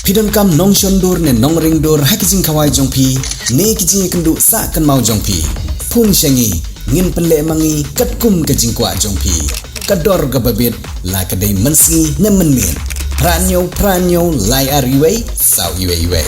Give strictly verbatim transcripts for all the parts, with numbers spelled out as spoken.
Phi donkam nongshon dur ne nongring dur ha ki jingkhawai jong phi ne ki jingïakynduh sah kynmaw jong phi? Phone sha ngi, ngin pynleh ma ngi katkum ka jingkwah jong phi. Ka dor kaba bit, la ka dei mynsngi ne mynmiet. Phra hynñiew phra hynñiew lai ar uwei saw uwei uwei.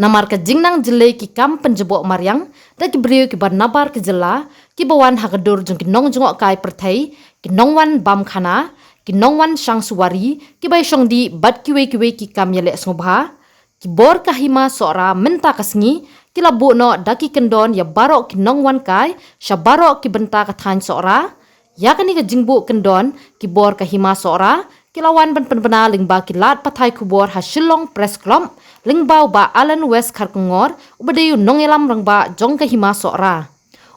Namar ka jingnang jyllei ki kam pynjaboh mariang da ki briew kiba nabar ka jylla, kiba wan ha ka dur jong ki nongjngohkai pyrthei, ki nongwan bam khana, ki nongwan shang suwari, kiba ïashong dih bad kiwei kiwei ki kam ïaleh sngewbha, ki bor ka Hima Sohra mynta ka sngi ki la buh noh da ki kyndon ïa baroh ki nongwan kai sha baroh ki bynta ka thaiñ Sohra. Ïa kane ka jingbuh kyndon ki bor ka Hima Sohra ki la wan ban pynbna lyngba ki lad pathai khubor ha Shillong Press Club, lyngba u Bah Alan West Kharkongor, uba dei u nongïalam rangbah jong ka Hima Sohra.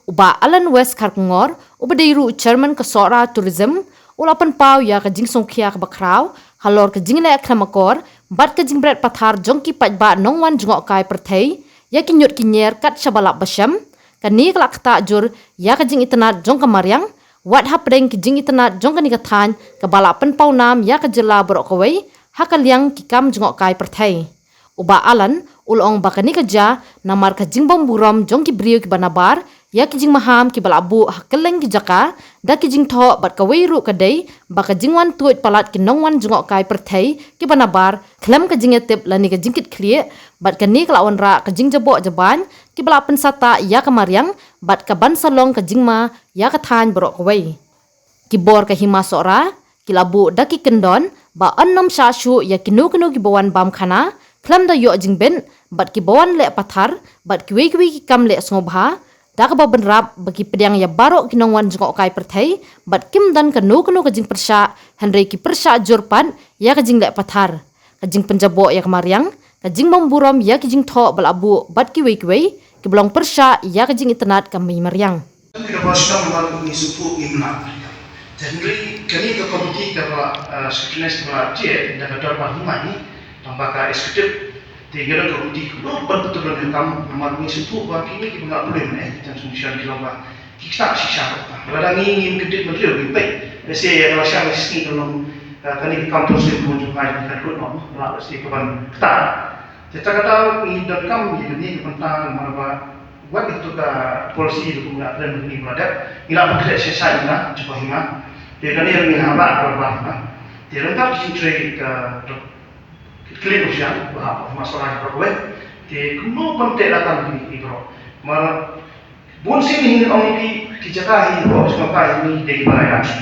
U Bah Alan West Kharkongor, uba dei ruh u chairman ka Sohra Tourism, u la pynpaw ïa ka jingsngewkhia kaba khraw halor ka jingleh khlem akor bad ka jingbret pathar jong ki paidbah nongwan jngohkai pyrthei ïa ki ñiut ki ñier kat shaba lap ba shem. Kane ka la ktah jur ïa ka jingitynnad jong ka mariang, wat hapdeng ka jingitynnad jong kane ka thaiñ kaba la pynpaw nam ïa ka jylla baroh kawei ha ka liang ki kam jngohkai pyrthei. U Bah Alan u la ong ba kane ka jia namar ka jingbym burom jong ki briew kiba nabar ïa ki jingmaham kiba la buh ha kylleng ki jaka da ki jingthoh, bad kawei ruh ka dei ba ka jingwan tuid palat ki nongwan jngohkai pyrthei kiba nabar khlem ka jingïatip lane ka jingkitkhlieh, bad kane ka la wanrah ka jingjaboh jabain kiba la pynsah tah ïa ka mariang bad ka ban sa long ka jingma ïa ka thaiñ baroh kawei. Ki bor ka Hima Sohra ki la buh da ki kyndon ba yn nym shah shuh ïa kino kino kiba wan bam khana khlem da ïoh jingbit, bad kiba wan leh pathar bad kiwei kiwei ki kam leh sngewbha, da kaba bynrap ba ki pdiang ïa baroh ki nongwan jngohkai pyrthei bad kim don kano kano ka jingpyrshah, hynrei ki pyrshah jur pat ïa ka jingleh pathar, ka jingpynjaboh ïa ka mariang, ka jingbym burom ïa ki jingthoh ba la buh bad kiwei kiwei kiba long pyrshah ïa ka jingitynnad ka mei mariang. Ka ba sdang ba ngi sngewthuh ngi mnat. Te hynrei kane ka komiti kaba, eh, scrutinize kaba la jied da ka dorbar hima ngi, tang ba ka executive, te ngi don ka komiti kaba ban pyntrei ïa ka kam, namar ngi sngewthuh ba kine kiba nga pule mynne, ki terms and condition ki long ba ki ktah shisha. Lada ngi ngim kyntiew mynshuwa ngi peit, lehse ïa ka la shang la sngi ka long, eh, kane ka kam tourism ka jong ngi ka kut noh, la lehse ka ban ktah. Te kata ka daw ngi donkam ïa kane ka bynta namar ba wat ïa kato ka policy ruh kum nga kren ngi ba la dep, ngi la pynkhreh shisha ïa nga jong ka hima. Te kane ruh ngi hap ban ba hima. Te ryngkat ka jingtrei ka, ka clinic u sha ba hap ma sora ka kawei. Te kumno ban teh lad tang kine ki briew. Mar bun sien ngi ong ïa ki, ki jaka hi ba sngewbha ïa ngi dei kiba la ïaid.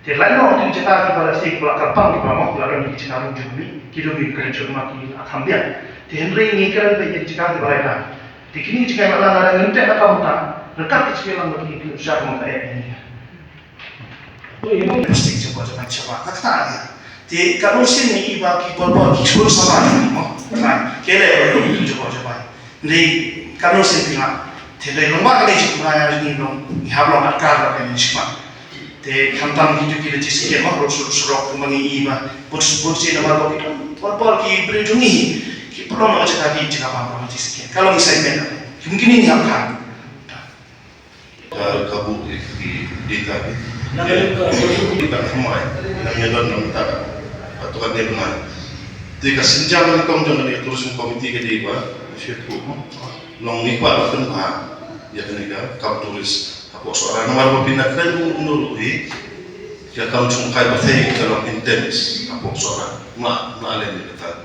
Te lait noh ki jaka kiba la sdang kiba la kyrpang kiba la mih, kiba la don ki jaka ruh jong ngi, ki dei ki kren jong ma ki la kham biang. Te hynrei ngi kren ba ïa ki jaka kiba la ïaid. Te kine ki jaka kiba la ïaid ngim teh lad tang, ryngkat ki jaka lang ba ki pynshai ma ka ïa ngi. Plastik jaka jaka jaka kata ïa. Te ka long sien ngi i ba ki por por ki shun sama ngi mo. Ka ke le jaka jaka. Dei ka long sien phi nga. Te dei long ba ka dei sien phi nga ïa ngi long, ngi hap long atkar ba ka dei sien phi nga. Te khamtam kito ki logistic mo, rud surok, surok kumba ngi i ba. Bun, bun sien namar ba ki por por ki briew jong ngi. Ki por long jaka ki jaka ba logistic. Ka long sien phi nga. Ki mungkin ngi hap kan. Ka, ka buh ïa ki data hi. Ïa, ïa ka thymmai, ïa ka don na mynta. Ka to ka dei bnai. Te ka sienjam nyngkong jong kane ka tourism committee ka dei ba, shu buh, long ngi kwah ban pynbha ïa kane ka kam tourist hapoh Sohra. Namar ba phi na kren kumno ruh hi, ka kam jong ka pyrthei ka long intense hapoh Sohra. Ma, ma leh ïa kata.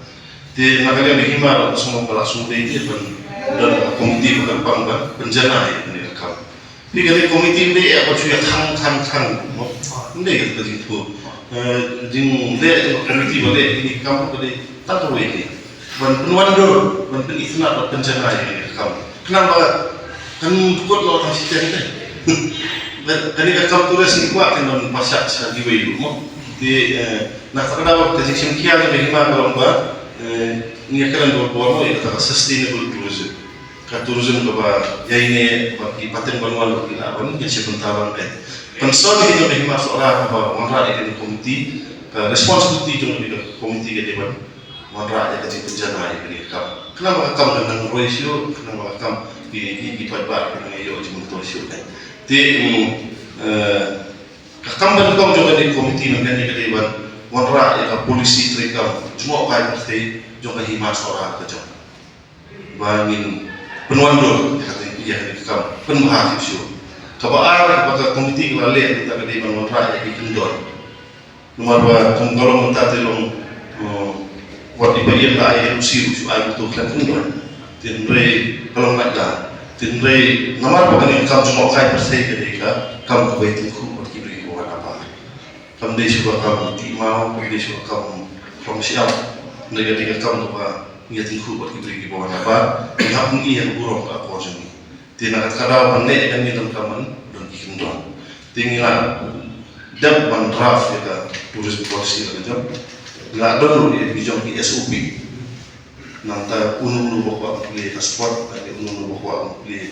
Te na ka liang ka hima ruh sngewbha ba la sngewdei ïa ban don ka komiti ba kyrpang ban pynjanai ïa kane ka kam. Phi kane committee ym dei ïa ban shu ïa khang khang khang. Ym dei kata ka jingthoh. Eh, jingdei jong ka committee ba dei kine ki kam ka dei tang kawei ne. Ban pynwandur, ban pynitynnad, ban pynjanai ïa kane ka kam. Khnang ba kan kut noh tang shiteng te. Kane ka kam tourist ngi kwah kan don pashah sha kiwei ruh mo. Te, eh, na kata ka daw ka jingshim khia jong ka hima ka long ba, eh, ngi ïa kren bor bor mo ïa kata ka sustainable tourism. Ka tourism kaba ïaineh, ba ki pateng ban wan ruh ki lah ban ïa shim bynta ban peit. Concern hi jong ka hima Sohra kaba wanrah ïa kane ka committee, ka responsibility jong ka committee ka dei ban wanrah ïa ka jingpynjanai ïa kane ka kam. Khnang ba ka kam kan nang roi shuh, khnang ba ka kam ki, ki, ki paidbah kin nang ïoh jingmyntoi shuh kan. Te, mm, eh, ka kam ban kong jong kane ka committee nang kane ka dei ban wanrah ïa ka policy treikam jngohkai pyrthei jong ka hima Sohra ka jong. Ba ngin pynwandur ïa kane, ïa kane ka kam pynbha shuh shuh. Kaba ar ba ka committee ka la leh mynta ka dei ban wanrah ïa ki kyndon. Namar ba kum ka long mynta te long, eh, wat i ba ïeng da ai ruh shu ai butuh khlem kyndon. Te hynrei ka long lait da. Te hynrei namar ba kane ka kam jngohkai pyrthei ka dei ka kam kaba ïatyngkhuh bad ki briew kiba wan ha bar. Kam dei shuh ka kam tih maw, kam dei shuh ka kam rong shyiap. Hynrei ka dei ka kam kaba ngi ïatyngkhuh bad ki briew kiba wan ha bar. Ngi hap ngi ïa ka burom ka akor jong ngi. Te na kata ka daw ban leh ïa kane donkam ban don ki kyndon. Te ngi la dep ban draft ïa ka tourism policy la ka jong. Ngi la don ruh ïa ki jong ki S O P. Nangta uno uno ba kwah ban plie ïa ka sport, lane uno uno ba kwah ban plie ïa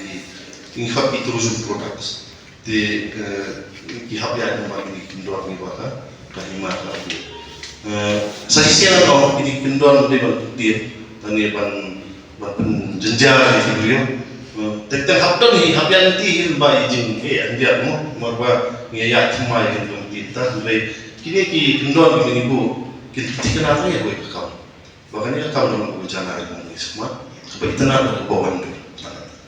ki, ngi khot ki tourism products. Te, eh, ki hap ïaid namar kine ki kyndon ngi ba ka, ka hima ka. Eh, sa shisien nga ong kine ki kyndon dei ban pyntied, lane ban, ban pynjynjar ïa ki briew. Eh, teng teng hap don hi, hap ïaid lynti hi ba i jing, eh, hyndiat mo, namar ba ngi ïaid thymmai ïa kine ki kyndon pyntied ta, hynrei kine ki kyndon kiba ngi buh, kin pynthikna tang ïa kawei ka kam. Ba kane ka kam ka long kaba janai ïa ngi smat, kaba itynnad bad kaba wandur.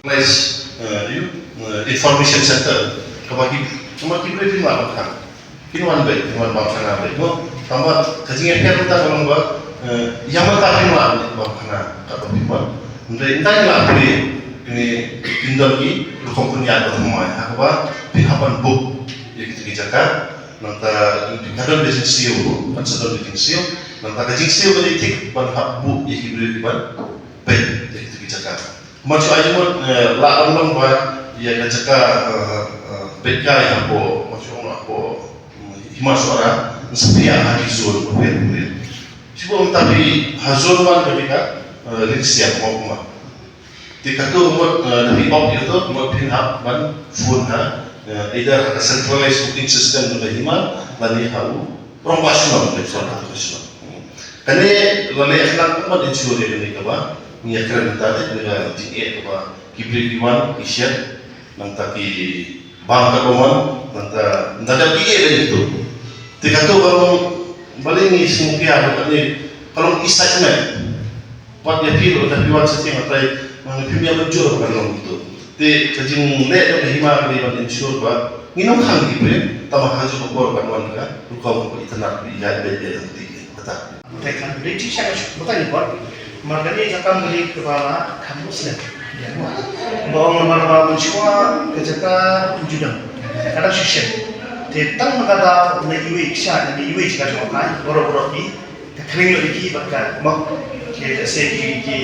Place, eh, you, eh, information center, kaba ki, kaba ki briew phin wan ban khang. Phin wan beit, phin wan bam khana beit. Mo, tangba ka jingïapher mynta ka long ba, eh, ïa mynta phin wan bam khana katba phin wan. Hynrei ynda ngi la plie, kine phin don ki rukom pynïaid ba thymmai ha kaba phin hap ban book ïa kita ki jaka. Nangta ka don ka jingsiew ruh, kan sa don ka jingsiew. Nangta ka jingsiew ka dei thik ban hap buh ïa ki briew kiban peit ïa kita ki jaka. Kumba shu ai jingmut, eh, lah ban long ba ïa ka jaka, eh, eh, peit kai hapoh, kumba shu ong hapoh, mm, Hima Sohra, ngi sa pynïaid ha ki zone bapher bapher. Shu ong ta phi ha zone one ka dei ka, eh, Lyngsiang, kumba. Te kato mut, eh, da phi opt ïa kato mut phin hap ban phone ha, eh, either ha ka centralized booking system jong ka hima lane ha u rangbah shnong, ka central booking system. Kane la leh khnang ban ensure ïa kane kaba ngi ïa kren mynta te, kane ka jingeh kaba ki briew ki wan ki shet, nangta ki bang ka bang wan, nangta, nangta ki ïeh ïa kato. Te kato ka long, balei ngi sngewkhia ba kane ka long i site map. Wat ïa phi ruh, lada phi wan sha Syiemlieh, nang phi ïa mynjur ba kan long kumto. Te ka jingleh jong ka hima ka dei ban ensure ba ngin ym khang ki briew, tangba ha kajuh ka por kan wan ka rukom kaba itynnad, ba ïaid beit beit lynti kata. Te kan dei shisha ka shu batai ni por. Namar kane ka kam ka dei kaba la kham muslim. Ba ong namar ba mynshuwa ka jaka ju dang, ka dang shisha. Te tang na ka daw na iwei i kshaid, na iwei i jaka jong ka, baroh baroh phi Ka khring ïa ki bad ka mok. Ki, ki, ki,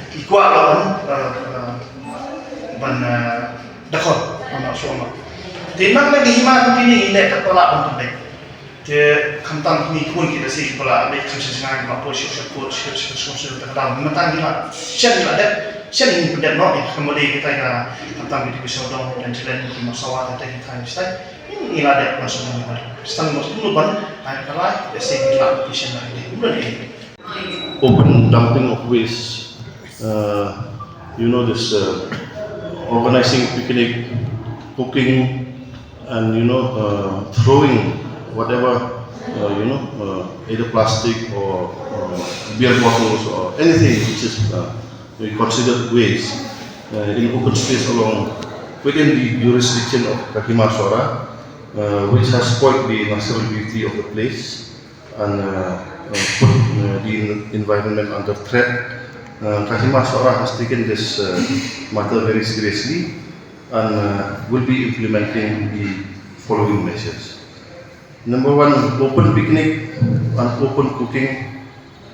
ki kwah ban, eh, eh, ban, eh, dakor, ban shu ong. Te nang leh ki hima ki ni leh ka pala ban pynbeit. Te khamtam ki ni kun ki da si ki pala leh kham sha shngai ba poi shu shu poi shu shu shu shu ta ka dam. Mynta ki la shen ki la dep, shen ki pynbeit noh ki kham leh ki ta ka khamtam ki tu ki shu dong dan jalan ki masawa ta ki ta ki stai. Ngi la dep ban sngewthuh ban sdang ban sngewthuh ban ai ka rai, ïa se ngi la patient la ngi. Open dumping of waste, uh, you know, this, uh, organizing picnic, cooking, and, you know, uh, throwing whatever, uh, you know, uh, either plastic or, uh, beer bottles or anything which is, uh, we consider waste, uh, in open space along within the jurisdiction of Kohima Sohra, uh, which has spoiled the natural beauty of the place and, uh, uh, put, uh, the environment under threat. Uh, Kohima Sohra has taken this, uh, matter very seriously. and uh, will be implementing the following measures. Number one, open picnic and open cooking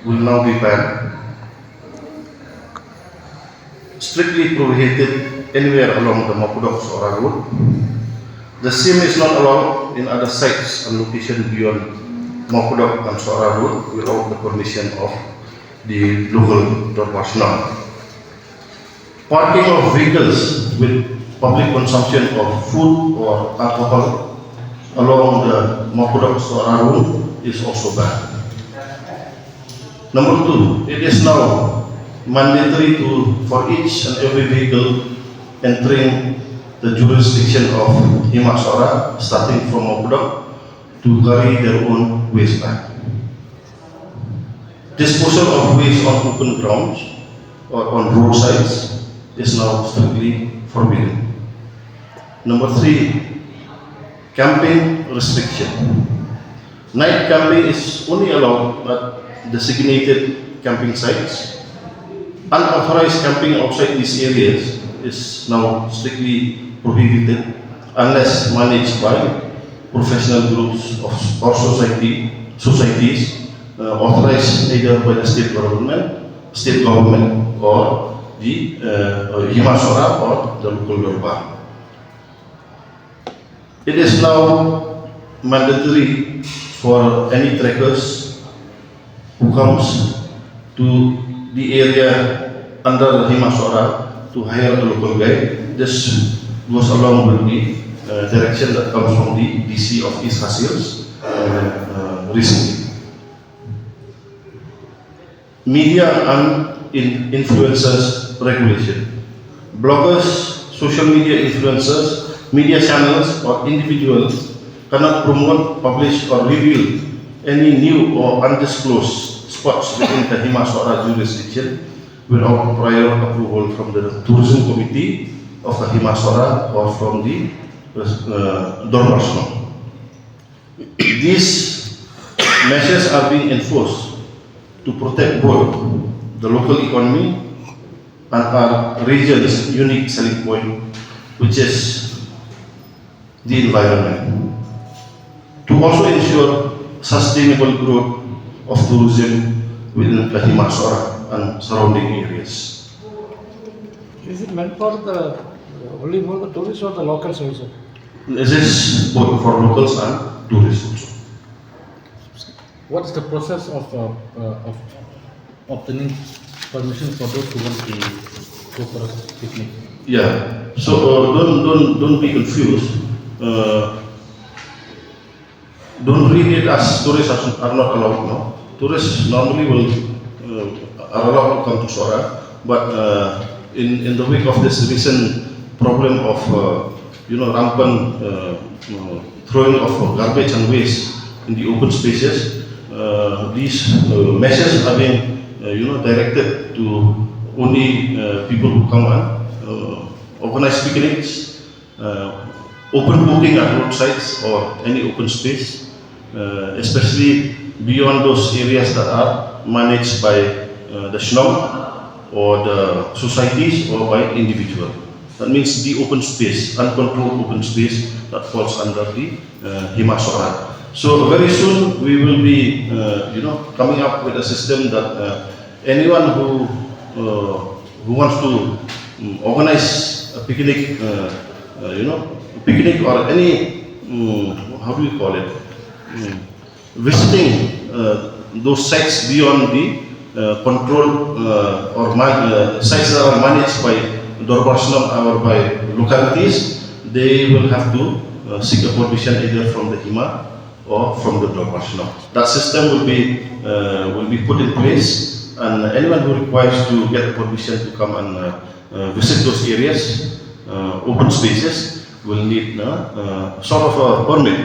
will now be banned. Strictly prohibited anywhere along the Mawkdok Sohra Road. The same is not allowed in other sites and location beyond Mawkdok and Sohra Road without the permission of the local Dorbar Shnong. Parking of vehicles with public consumption of food or alcohol along the Mawkdok Sohra Road is also banned. Number two, it is now mandatory to, for each and every vehicle entering the jurisdiction of Hima Sohra, starting from Mawkdok, to carry their own waste bag. Disposal of waste on open grounds or on roadsides is now strictly forbidden. Number three, camping restriction. Night camping is only allowed at designated camping sites. Unauthorized camping outside these areas is now strictly prohibited unless managed by professional groups of, or society, societies uh, authorized either by the state government, state government or the uh, Hima Sohra or the local Dorbar. It is now mandatory for any trekkers who comes to the area under the Hima Sohra to hire a local guide. This goes along with the uh, direction that comes from the D C of East Khasi Hills uh, uh, recently. Media and in influencers regulation. Bloggers, social media influencers, media channels, or individuals cannot promote, publish, or reveal any new or undisclosed spots within the Hima Sohra jurisdiction without prior approval from the Tourism Committee of the Hima Sohra or from the uh, Dorbar Shnong. These measures are being enforced to protect both the local economy and our region's unique selling point, which is the environment, to also ensure sustainable growth of tourism within the Hima Sohra and surrounding areas. Is it meant for the only for the tourists or the locals also? This is both for locals and tourists also. What is the process of uh, uh, of obtaining permission for those who want to go for a picnic? Yeah. So uh, don't don't don't be confused. Uh, don't read it as tourists are, are not allowed. No, tourists normally will uh, are allowed to come to Sohra, but uh, in in the wake of this recent problem of uh, you know rampant uh, uh, throwing of garbage and waste in the open spaces, uh, these uh, measures are being uh, you know directed to only uh, people who come and uh, organize picnics, uh, open cooking at roadsides or any open space, uh, especially beyond those areas that are managed by uh, the shnong or the societies or by individual. That means the open space, uncontrolled open space that falls under the uh, Hima Sohra. So very soon we will be, uh, you know, coming up with a system that uh, anyone who uh, who wants to um, organize a picnic, uh, uh, you know, picnic or any, um, how do you call it, um, visiting uh, those sites beyond the uh, control uh, or man, uh, sites that are managed by Dorbar Shnong or by localities, they will have to uh, seek a permission either from the Hima or from the Dorbar Shnong. That system will be uh, will be put in place, and anyone who requires to get a permission to come and uh, uh, visit those areas, uh, open spaces, will need uh, uh, sort of a permit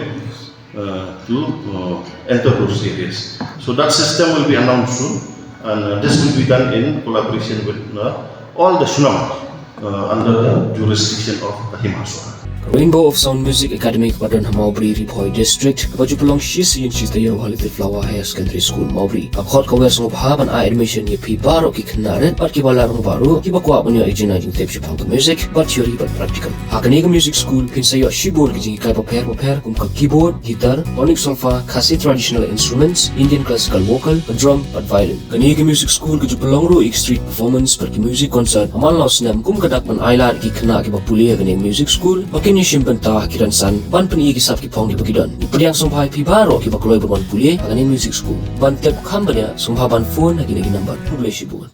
uh, to uh, enter those areas. So that system will be announced soon, and uh, this will be done in collaboration with uh, all the shnong uh, under the jurisdiction of the Hima Sohra. Rainbow of Sound Music Academy kaba don ha Mawbri, Ri Bhoi District, kaba ju pynlong shi sien shi taïew ha Little Flower Higher Secondary School, Mawbri, ka khot ka wer sngewbha ban ai admission ïa phi baroh ki khynnah rit bad kiba lad rangbah ruh kiba kwah ban ïoh ïa ka jingtip shaphang ka music, bad theory bad practical. Ha kane ka music school phin sa ïoh shibun ki jinghikai bapher bapher kum ka keyboard, guitar, tonic solfa, Khasi traditional instruments, Indian classical vocal, ka drum bad violin. Kane ka music school ka ju pynlong ruh ïa ki street performance bad ki music concert ha man la u snem kum ka dak ban ailad ïa ki khynnah kiba pule ha kane ka music school ba kin ïashim bynta ha ki rynsan ban pyni ïa ki sap ki phong kiba ki don. Ngi pdiang sngewbha ïa phi baroh kiba kloi ban wan pule ha kane ka music school. Ban tip kham bniah sngewbha ban phone ha kine ki number. Khublei shibun.